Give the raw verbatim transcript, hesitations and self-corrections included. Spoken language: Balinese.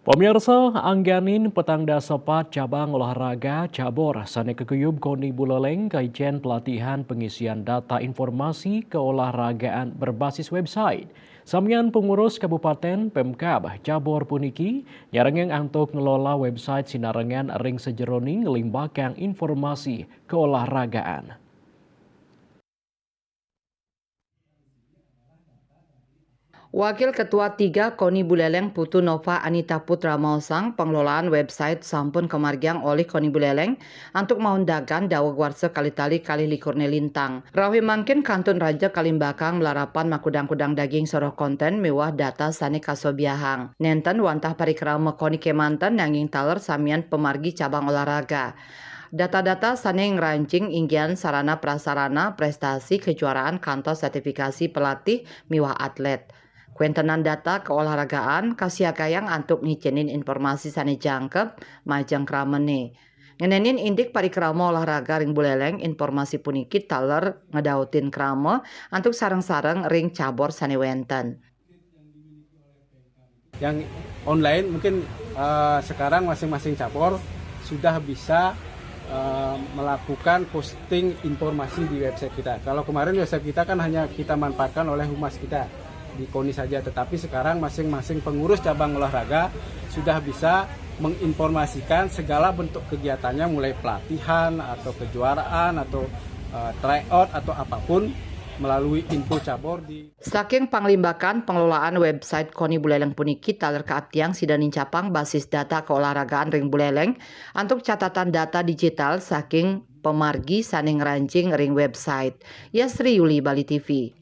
Pemirsa, angganin petang dasa pat cabang olahraga cabor sane kaguyub KONI Buleleng kaijen pelatihan pengisian data informasi keolahragaan berbasis website. Samian pengurus kabupaten, Pemkab, cabor puniki nyarengeng antuk ngelola website sinarengan ring sajeroning nglimbakang informasi keolahragaan. Wakil Ketua tiga KONI Buleleng Putu Nova Anita Putra maosang, pengelolaan website sampun kamargiang olih KONI Buleleng antuk maundagan daweg warsa kalih tali kalih likur ne lintang. Rauh mangkin kantun raja kalimbakang malarapan makudang-kudang daging soroh konten miwah data sane kasobiahang. Nenten wantah parikrama KONI kemanten nanging taler samian pamargi cabang olahraga. Data-data sane ngrancing inggian sarana prasarana, prestasi, kejuaraan kantos sertifikasi pelatih miwah atlet. Kwentenan data keolahragaan kasiagayang antuk ngicenin informasi sane jangkep majeng kramane. Ngenenin indik parikrama olahraga ring Buleleng, informasi puniki taler ngedautin krama antuk sareng-sareng ring cabor sane wenten. Yang online mungkin uh, sekarang masing-masing cabor sudah bisa uh, melakukan posting informasi di website kita. Kalau kemarin website kita kan hanya kita manfaatkan oleh humas kita di KONI saja, tetapi sekarang masing-masing pengurus cabang olahraga sudah bisa menginformasikan segala bentuk kegiatannya, mulai pelatihan atau kejuaraan atau uh, tryout atau apapun, melalui info cabor di. Saking panglimbakan pengelolaan website KONI Buleleng puniki taler kaaptiang sida nincapang basis data keolahragaan ring Buleleng antuk catatan data digital saking pamargi sane ngrancing ring website. Yasri Yuli, Bali T V.